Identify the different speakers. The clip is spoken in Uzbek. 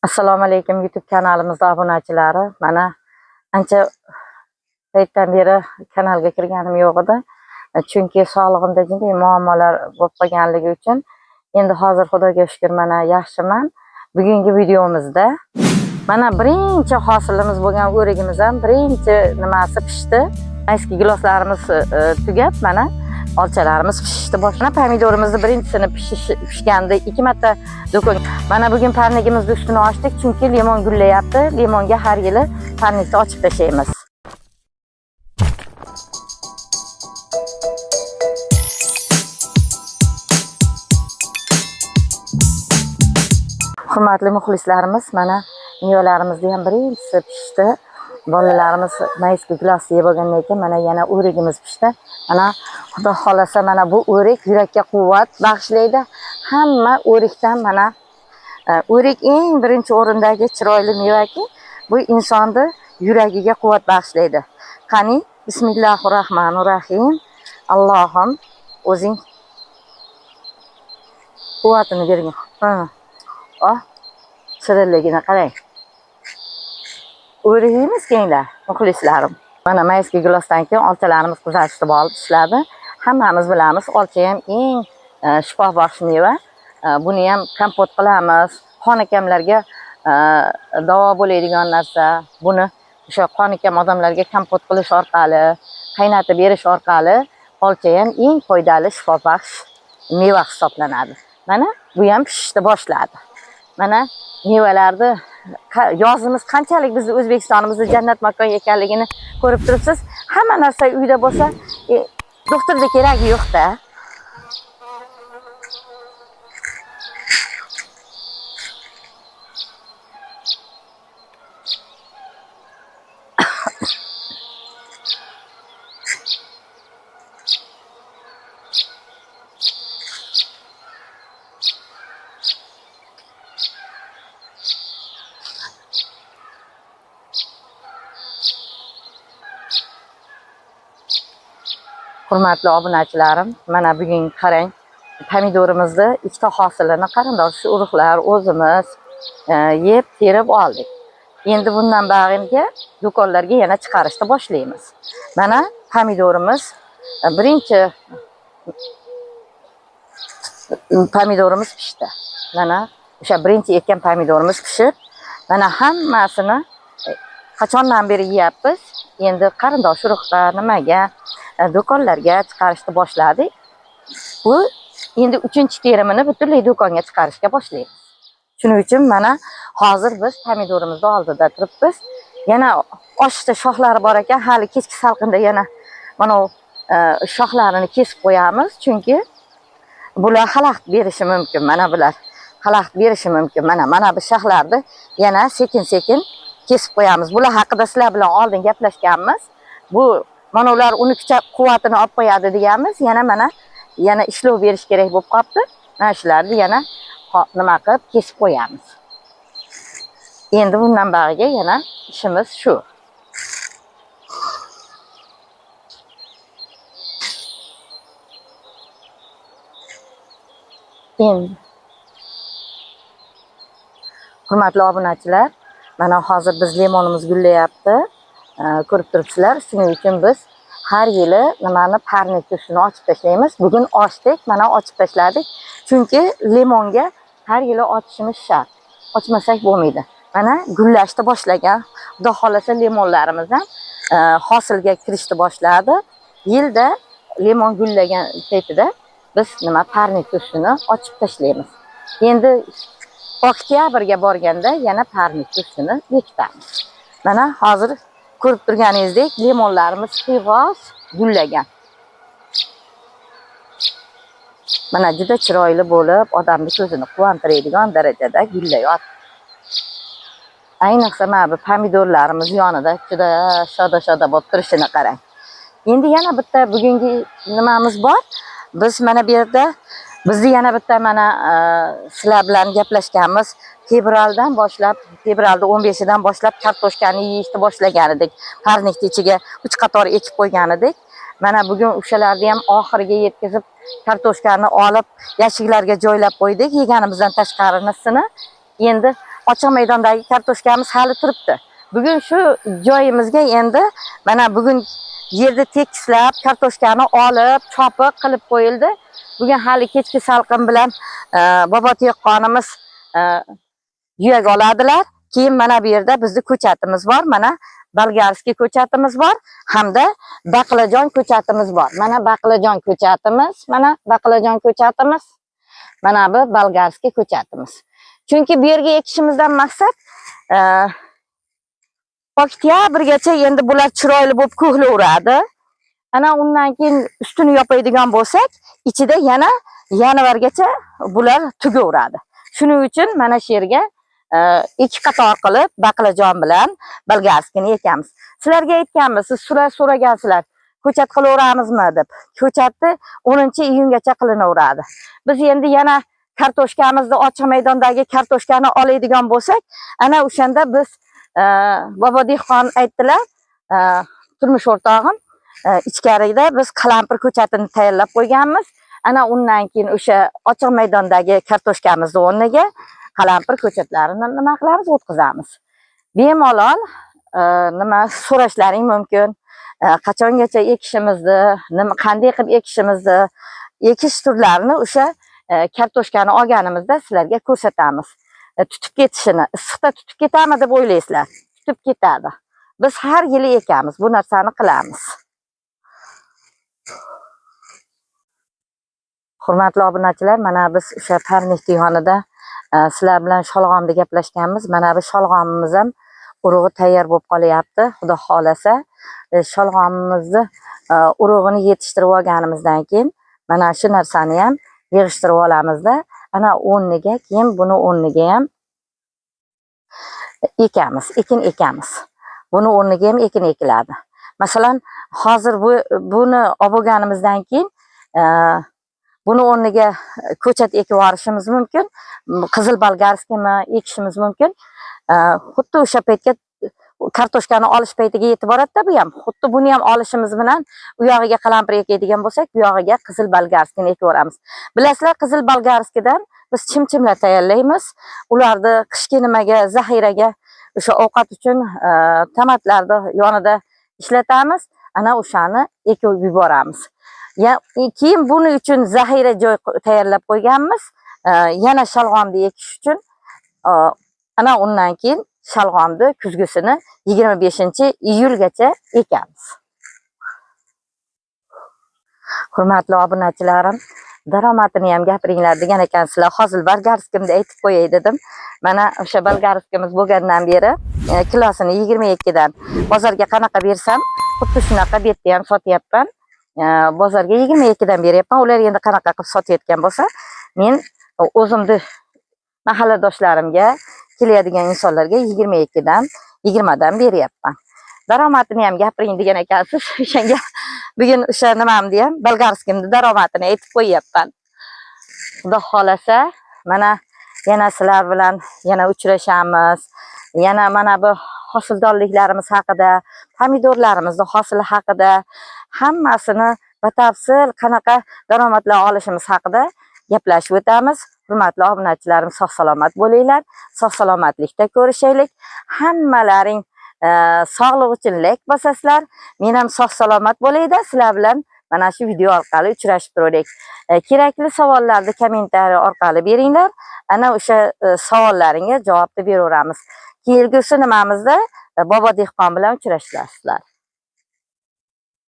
Speaker 1: Assalomu alaykum YouTube kanalimiz obunachilari. Mana ancha paytdan beri kanalga kirganim yo'q edi. Chunki sog'lig'imda jiddiy muammolar bo'lib qolganligi uchun endi hozir Xudoga shukr mana yaxshiman. Bugungi videomizda mana birinchi hosilimiz bo'lgan o'rigimiz ham birinchi nimasi pishdi. Eski giloslarimiz tugab mana olchalarimiz pishishdi. Boshına pomidorimizni birinchisini pishganda 2 marta do'kon. Mana bugun parnigimizni ustini ochdik, chunki limon gullayapti. Limonga har yili parnikni ochib tashlaymiz. Hurmatli muxlislarimiz, mana mevalarimizni ham birinchisi pishdi. Bolalarimiz mayski gilos yeb olgandan keyin mana yana o'rigimiz pishdi. Mana Xudo xolasa mana bu o'rik yurakka quvvat bag'ishlaydi. Hamma o'rikdan mana o'rik eng birinchi o'rindagi chiroyli mevaki, bu insonni yuragiga quvvat bag'ishlaydi. Qani, bismillahirrohmanirrohim. Allohim o'zing quvvatini bergin. Ha. Oh, shirinligini qarang. O'rik yeymiz kenglar, muxlislarim. Mana mayski gilosdan keyin olchalarimiz qizarishni boshladi. Hammamiz bilamiz, olcha ham eng shifobaxsh meva. Buni ham kompot qilamiz. Qoni kamlarga davo bo'ladigan narsa. Buni o'sha qoni kam odamlarga kompot qilish orqali, qaynatib berish orqali olcha ham eng foydali shifobaxsh meva hisoblanadi. Mana bu ham pishishni boshladi. Mana mevalarni yozimiz qanchalik bizni O'zbekistonimizda jannat makon ekanligini ko'rib turibsiz. Hamma narsa uyda bo'lsa, doktorga keragi yo'q-da. Hurmatli obunachilarim, mana bugun qarang, pomidorimizni ikkita hosilini qarindosh urug'lar o'zimiz yeb terib oldik. Endi bundan bag'imga do'konlarga yana chiqarishni boshlaymiz. Mana pomidorimiz, birinchi pomidorimiz pishdi. Mana o'sha birinchi ekkan pomidorimiz pishib, mana hammasini qachondan beri yeyapmiz. Endi qarindosh urug'lar nimaga do'konlarga chiqarishni boshladik. Bu endi 3-terimini butunlay do'konga chiqarishga boshlaymiz. Shuning uchun mana hozir biz pomidorimizni oldida turibmiz. Yana oshda shoxlari bor ekan, hali kechki salqinda yana mana u shoxlarini kesib qo'yamiz, chunki bular xalaqit berishi mumkin. Mana bular xalaqit berishi mumkin. Mana bu shoxlarni yana sekin-sekin kesib qo'yamiz. Bular haqida sizlar bilan oldin gaplashganmiz. Bu mana ular uni kucha quvvatini olib qo'yadi deganmiz. Yana mana yana ishlov berish kerak bo'lib qolibdi. Mana shularni yana nima qilib kesib qo'yamiz. Endi bundan bog'iga yana ishimiz shu. Endi hurmatli obunachilar, mana hozir biz limonimiz gullayapti. Ko'rib turibsizlar. Shuning uchun biz har yili nimani parnikni ustini ochib tashlaymiz. Bugun ochdik, mana ochib tashladik. Chunki limonga har yili ochishimiz shart. Ochmasak bo'lmaydi. Mana gullashni boshlagan. Xudo xolasa limonlarimiz ham hosilga kirishni boshladi. Yilda limon gullagan paytida biz nima parnikni ustini ochib tashlaymiz. Endi oktyabrga borganda yana parnikni ustini bekitamiz. Mana hozir ko'rib turganingizdek limonlarimiz qiyg'os gullagan. Mana juda chiroyli bo'lib, odamning ko'zini quvontiradigan darajada gullayapti. Ayniqsa mana bu pomidorlarimiz yonida juda shoda-shoda bo'lib turishini qarang. Endi yana bitta bugungi nimamiz bor. Biz mana bu yerda bizni yana bitta mana sizlar bilan gaplashganmiz. Fevraldan boshlab, fevralda 15idan boshlab kartoshkani yeyishni boshlagan edik. Parnikni ichiga 3 qator ekib qo'ygan edik. Mana bugun o'shalarni ham oxiriga yetkazib kartoshkani olib yashiklarga joylab qo'ydik. Yeganimizdan tashqarisini endi Ochiq maydondagi kartoshkamiz hali turibdi. Bugun shu joyimizga endi mana bugun yerni tekislab, kartoshkani olib, chopiq qilib qo'yildi. Bugun hali kechki salqin bilan bobo dehqonimiz yuyak oladilar. Keyin mana bu yerda bizni ko'chatimiz bor. Mana Bolgarskiy ko'chatimiz bor hamda baqlajon ko'chatimiz bor. Mana baqlajon ko'chatimiz, mana baqlajon ko'chatimiz. Mana bu bolgarskiy ko'chatimiz. Chunki bu yerga ekishimizdan maqsad oktyabrgacha endi bular chiroyli bo'lib ko'klaveradi. Ana undan keyin ustini yopadigan bo'lsak, ichida yana yanvargacha bular tugaveradi. Shuning uchun mana shu yerga ikki qator qilib baqlajon bilan bolgarskiyni ekamiz. Sizlarga aytganmiz, siz so'ragansizlar, ko'chat qilaveramizmi deb. Ko'chatni 10-iyungacha qilinaveradi. Biz endi yana kartoshkamizni, ochiq maydondagi kartoshkani oladigan bo'lsak, ana o'shanda biz bobo dehqon aytdilar, turmush o'rtog'im, ichkarida biz qalampir ko'chatini tayyorlab qo'yganmiz. Ana undan keyin o'sha ochiq maydondagi kartoshkamizni o'rniga qalampir ko'chatlarini nima qilamiz, o'tqizamiz. Bemalol nima so'rashlaring mumkin. Qachongacha ekishimizni, nima qanday qilib ekishimizni, ekish turlarini o'sha kartoshkani olganimizda sizlarga ko'rsatamiz. Tutib ketishini, issiqda tutib ketami deb o'ylaysizlar. Tutib ketadi. Biz har yili ekamiz, bu narsani qilamiz. Hurmatli obunachilar, mana biz o'sha parnikni yonida sizlar bilan sholg'omda gaplashganmiz. Mana bu sholg'omimiz ham urug'i tayyor bo'lib qolyapti. Xudo xolasa, sholg'omimizni urug'ini yetishtirib olganimizdan keyin mana shu narsani ham yig'ishtirib olamizda, ana o'rniga keyin buni o'rniga ham ekamiz, ekin ekamiz. Buni o'rniga ham ekin ekiladi. Masalan, hozir buni olib bo'lganimizdan keyin buni o'rniga ko'chat ekib yuborishimiz mumkin. Qizil bolgarskiymi ekishimiz mumkin. Xuddi o'sha paytga kartoshkani olish paytiga yetib boradi-da bu ham. Xuddi buni ham olishimiz bilan u yog'iga qalampir ekadigan bo'lsak, bu yog'iga qizil bolgarskiyni ekib yuboramiz. Bilasizlar, qizil bolgarskidan biz chimchimlar tayyorlaymiz. Ularni qishki nimaga, zaxiraga, o'sha ovqat uchun tomatlarni yonida ishlatamiz. Ana o'shani ekib yuboramiz. Keyin buning uchun zaxira joy tayyorlab qo'yganmiz. Yana shalg'omni ekish uchun, ana undan keyin shalg'omni kuzgisini 25-iyulgacha ekamiz. Hurmatli obunachilarim, daromadini ham gapiringlar degan ekansizlar. Hozir bolgarskimni aytib qo'yay dedim. Mana o'sha bolgarskimiz bo'lgandan beri kilosini 22 dan bozorga qanaqa bersam, xuddi shunaqa bu yerda ham sotyapman. Bozorga 22 dan beryapman. Ular endi qanaqa qilib sotayotgan bo'lsa, men o'zimni mahalladoshlarimga, keladigan insonlarga 22 dan, 20 dan beryapman. Daromadini ham gapiring degan ekansiz. O'shanga bugun o'sha nimamni ham, bolgarskimni daromadini aytib qo'yyapman. Xudo xolasa, mana yana sizlar bilan yana uchrashamiz. Yana mana bu hosildorliklarimiz haqida, pomidorlarimizni hosili haqida, hammasini batafsil qanaqa daromadlar olishimiz haqida gaplashib o'tamiz. Hurmatli obunachilarim, sog' salomat bo'linglar. Sog' salomatlikda ko'rishaylik. Hammalaring sog'liq uchun like bosasizlar. Men ham sog' salomat bo'layda, sizlar bilan mana shu video orqali uchrashib turaylik. Kerakli savollarni kommentariy orqali beringlar. Ana o'sha savollaringga javobni beraveramiz. Kelgusi nimamizda bobo dehqon bilan uchrashasizlar.